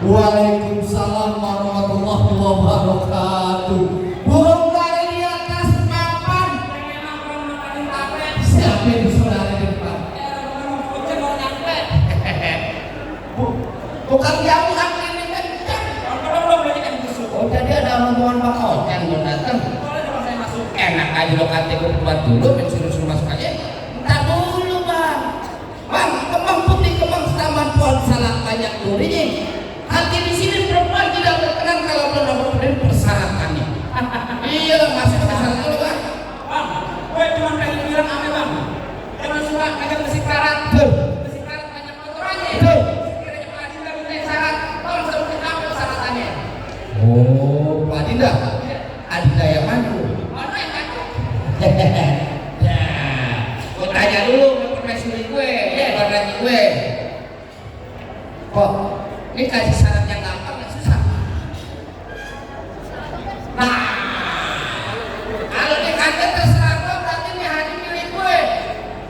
Waalaikumsalam warahmatullahi wabarakatuh. Burung dari di atas papan. Siapa yang saudara di depan? Bukan jamu apa ini kan? Oh jadi ada rombongan Pak Ocan belum datang. Enak aja lo kata buat dulu, suruh masuk aja. Entar dulu bang. Bang, kembang putih, kembang taman pohon salak banyak durinya. Hati di sini perempuan tidak berkenan kalau belum memenuhi persyaratannya. Iya, masih persyaratan dulu bang. Bang, gue cuma pengen bilang apa bang? Jangan suka ngajak besi karat. Besi karat banyak aturannya. Sekiranya Pak Adinda minta syarat, tolong sebutin apa persyaratannya. Oh, Pak Adinda. Adinda yang mana? Mana yang ngaku? Ya, gue tanya dulu permaisuri gue, warnanya gue. Kok, ini kasih syarat yang gampang nggak susah? Nah, kalau di kantor terserah gue, berarti ini hari milih gue.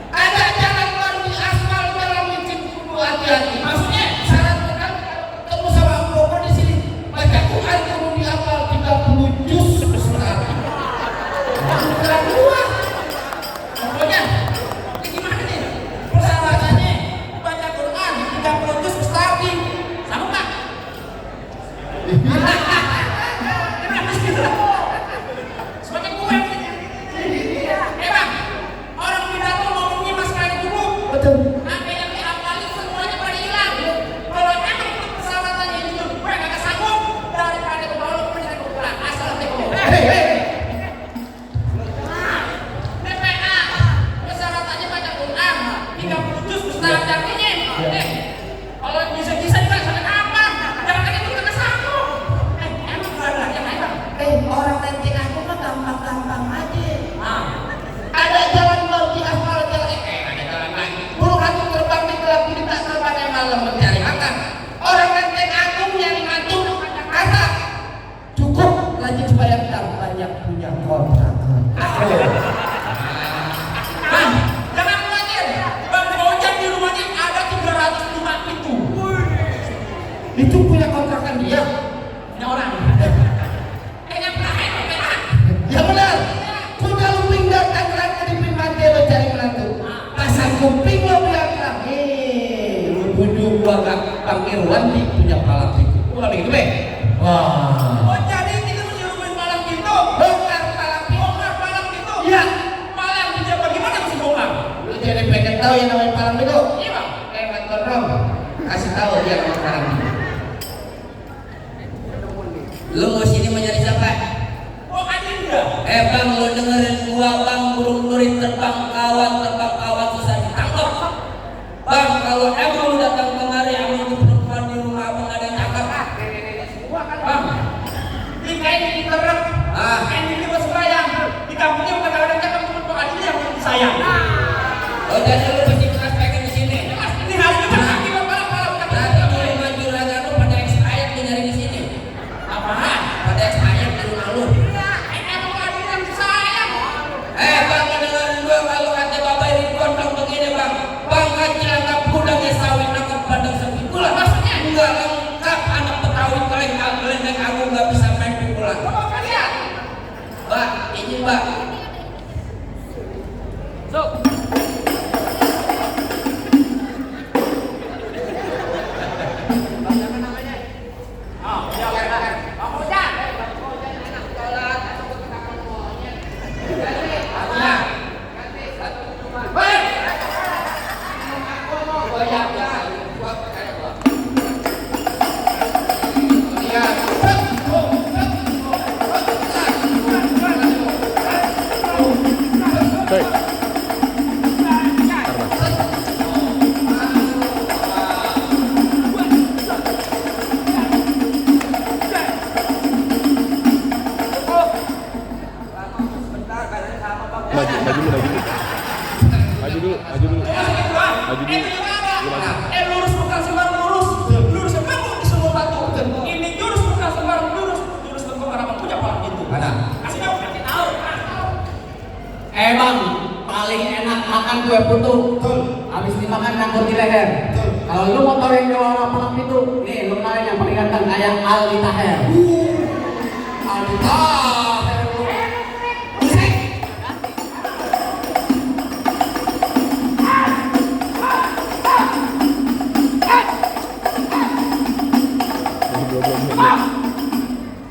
Ada jalan keluar di aspal, jalan licin, kudu hati-hati. Maksudnya syarat pertama ketemu sama Bogor di sini, baca Quran kudu dihafal 30 juz sehari. Bukan gua. Pokoknya, ini gimana nih? Persyaratannya baca Quran 30 juz sehari. Sama nggak? Kenapa sih? Sebagai gue. Bang, orang pidato ngomongnya masalahnya dulu. Betul. Apa yang dihafalin semuanya pada hilang. Kalau emang persyaratannya itu gue nggak sanggup daripada gue bawa pendidikan Quran asal teko. DPA persyaratannya baca Quran 30 juz setara artinya. Kalau bisa-bisa juga sampai kapan? Jangan kayak gitu nggak sanggup. Emang berada yang lain bang? Orang renting aku mah gampang-gampang aja. Ah, Ada jalan mau dihafal jalan ada jalan lain. Burung hantu terbang di gelap gulita terbangnya malam mencari makan. Orang renting aku nyari mantu kata cukup lanjut bayar dan banyak punya kontrakan. bang, jangan belajar. Bang Ojek di rumahnya ada 305 pintu. Itu punya kontrakan dia. Ini orang. Kayaknya berakhir DPA. Ya benar. Kuda lumping datang lagi di Pimante lo cari menantu. Pasang kuping lo bilang lu bujuk gua gak Bang Irwan di punya palang itu. Gua begitu be. Wah. Oh jadi kita mesti rubuhin malam gitu. Bongkar palang itu. Bongkar malam gitu. Iya. Malam dijaga gimana mesti bongkar? Lu jadi pengen tahu yang namanya palang itu? Iya bang. Nonton dong. Kasih tahu dia namanya palang itu. Lu mau sini mau nyari siapa? Oh Adinda. Bang, lu dengerin gua bang, burung lurit terbang kawan susah ditangkap. Bang, kalau emang lu datang kemari sama itu perempuan di rumah abang ada yang cakep. Semua kan bang. Di kain ini terap. Kain ini buat sembahyang. Di kampungnya bukan ada yang cakap cuma Pak Adinda yang sayang. Oh jadi lu mesti kelas pengen di sini. Ini hari ini kaki bapak malam Nanti cuma juragan lu pada expired di nyari di sini. apaan? Pada expired di rumah lu. Emang Pak Adinda yang sayang. Bang, dengerin gua kalau kata Bapak Ridwan dong begini bang. Bang kecil anggap gudangnya sawit nangkap padang sepi pula. Maksudnya? Enggak lengkap anak Betawi keleng aku nggak bisa main pukulan. Bapak kalian. Mbak, ini mbak. So. Lurus bukan sembarang lurus. Lurus kamu di semua batu. Ini jurus bukan sembarang lurus. Jurus bengkok orang punya palang itu. Mana? Kasih tahu. Bang, paling enak makan kue putu. Habis dimakan nganggur di leher. Kalau lu motor yang bawa palang itu, nih lu kenalin yang paling ganteng. Ada Aldi Taher. Aldi Taher. Musik.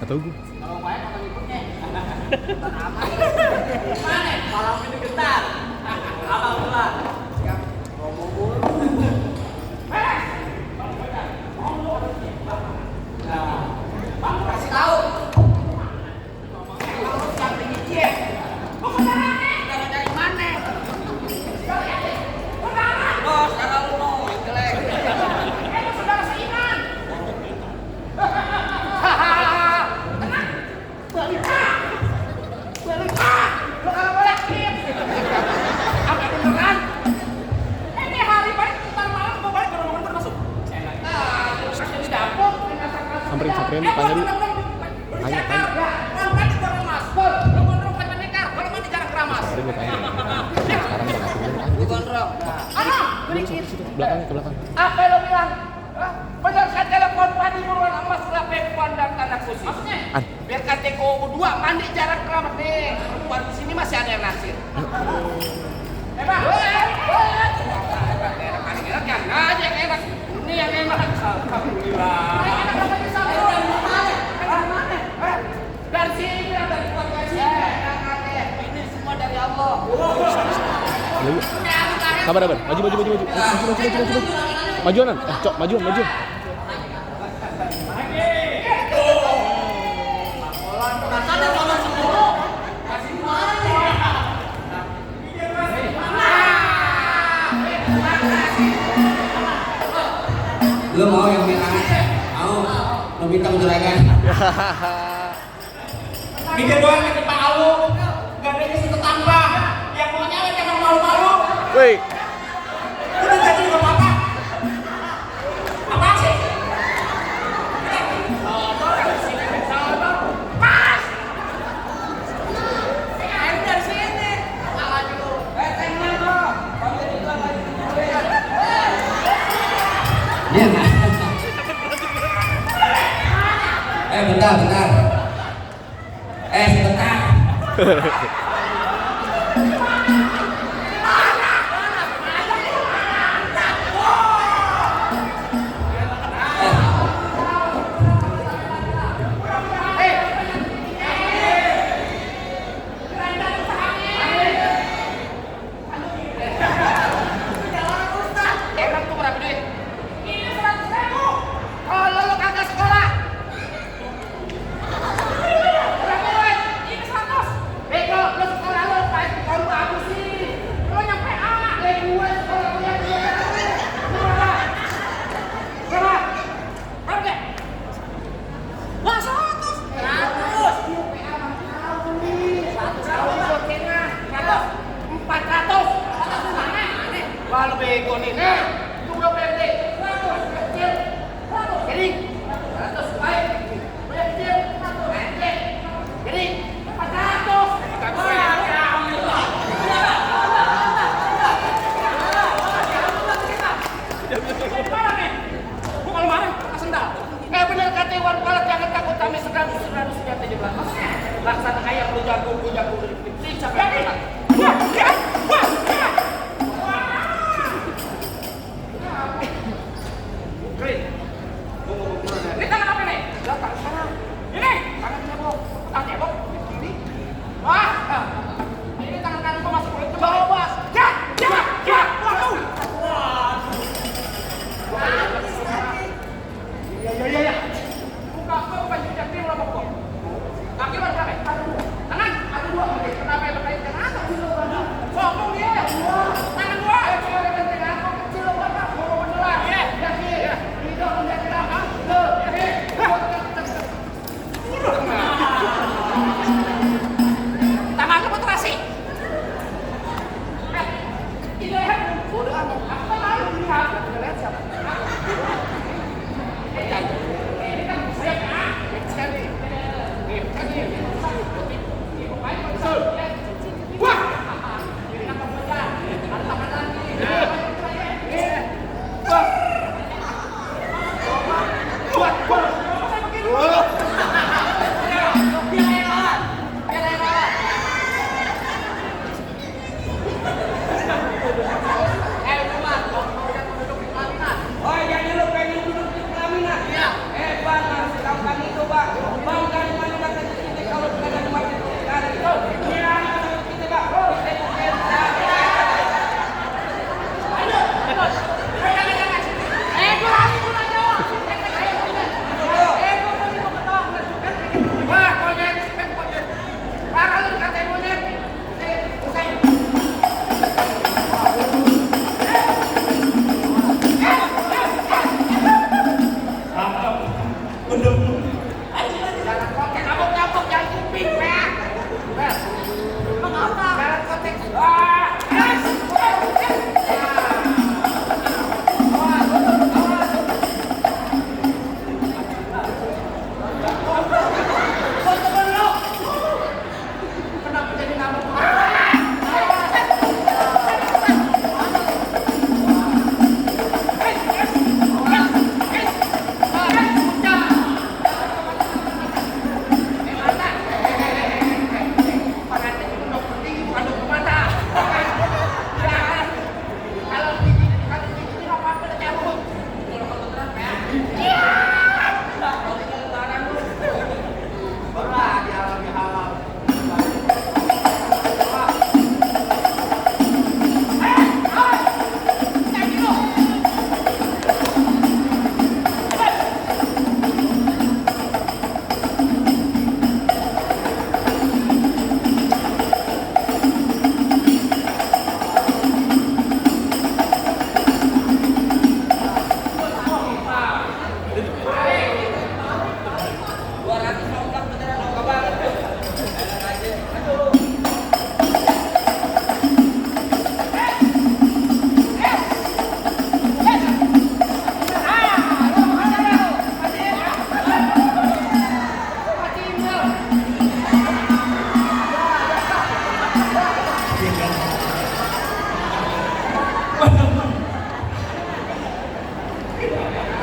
Atau gue. Kalau main apa ikutnya? Mana? Kalau itu getar. Abang pulang. Siap. Kasih tahu. Bos, kalau lu mau jelek. Saudara seiman. Balita. Lo kalau boleh kip. Apa beneran? Ini hari balik ntar malam gua balik ke rumah masuk. Terus di dapur. Samperin, tanya dulu. Tanya. Kalau mandi gua ramas. Lu gondrong pacar nekar. Kalau mandi jarang keramas. Tadi gue tanya. Sekarang udah ngasih dulu. Gondrong. Ano? Belakang ke belakang. Apa lo bilang? Bener kan telepon padi buruan emas lape pandang tanah kusir. Maksudnya? Biar KTKO 2 mandi jarang keramat nih. Perempuan di sini masih ada yang nasir. Enak kan? Aja yang enak. Ini yang enak. Alhamdulillah. Dari sini dari keluarga sini. Ini semua dari Allah. Ayo. Sabar. Maju. Majuan. Cok, maju. Lu mau yang minta? Mau? Lu minta juragan? Mikir doang ke Pak Alu. Gak ada yang tetangga. Yang mau nyawet emang malu-malu. Woi. Udah jadi juga apa? Apa sih? Pas! Ayo dari sini. Maju. Tengah dong. Iya nggak? Bentar. Sebentar. Emang tuh berapa duit? Ini 100.000. Kalau lo kagak sekolah. Berapa duit? Ini 100. Bego, lo sekolah lo kayak tahun bagus sih. Lo nyampe A, gue sekolah kuliah dia. Berapa? Berapa deh? Wah, 100. 100. 400. Wah, lu bego nih. Itu udah PRT. 100 kecil. 100. Jadi 100 baik. Udah kecil. 100. Jadi 400. Gimana nih? Gua kalau marah, sendal. Bener kata Iwan Fals, jangan takut kami sedang sudah 17. Maksudnya, laksana ayam lu jago siapa yang menang? Wah. Green. Ini tangan apa nih? Tangan kanan. Ini tangan cebok. Tangan cebok. Ini. Wah. Ini tangan kanan gua masuk ke bawah, Bos. Ya. Waduh. Iya. Buka baju jati lo pokok. Kaki lo berapa? Tangan ada 2. Kenapa yang berkait dengan atas dulu? Ngomong dia. Tangan 2. Kalau yang penting aku kecil lo berapa? Mau beneran. Ya. Itu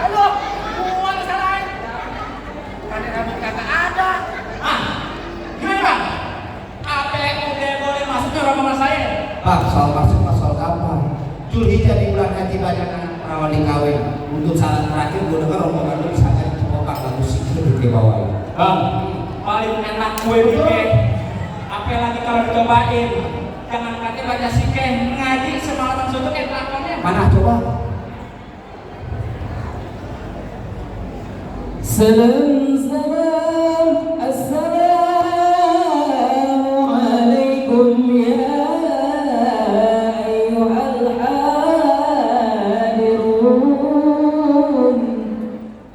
Halo, buang salah. Ada rambut kagak ada. Gimana Pak? Apa yang udah boleh masuknya ramalan saya? Pak, soal masuk soal kapan? Zulhijjah di bulan haji banyak anak perawan dikawin. Untuk saat terakhir gue dengar rombongan lu bisa jadi Pak lalu sikit di bawah. Paling enak gue bikin. Apalagi kalau dicobain. Jangan katanya baca sikeh ngaji semalaman suntuk kelakuannya. Mana coba? Salam salam, assalamualaikum ya ayyuhal hadirun.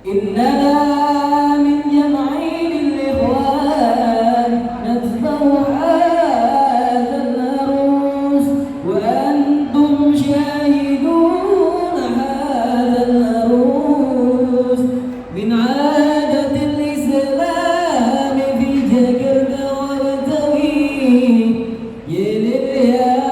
Innana min jam'il ikhwan natba'u hadzal arus wa antum syahidun hadzal arus min عادة الإسلام في جاكرتا وبتوي يليالي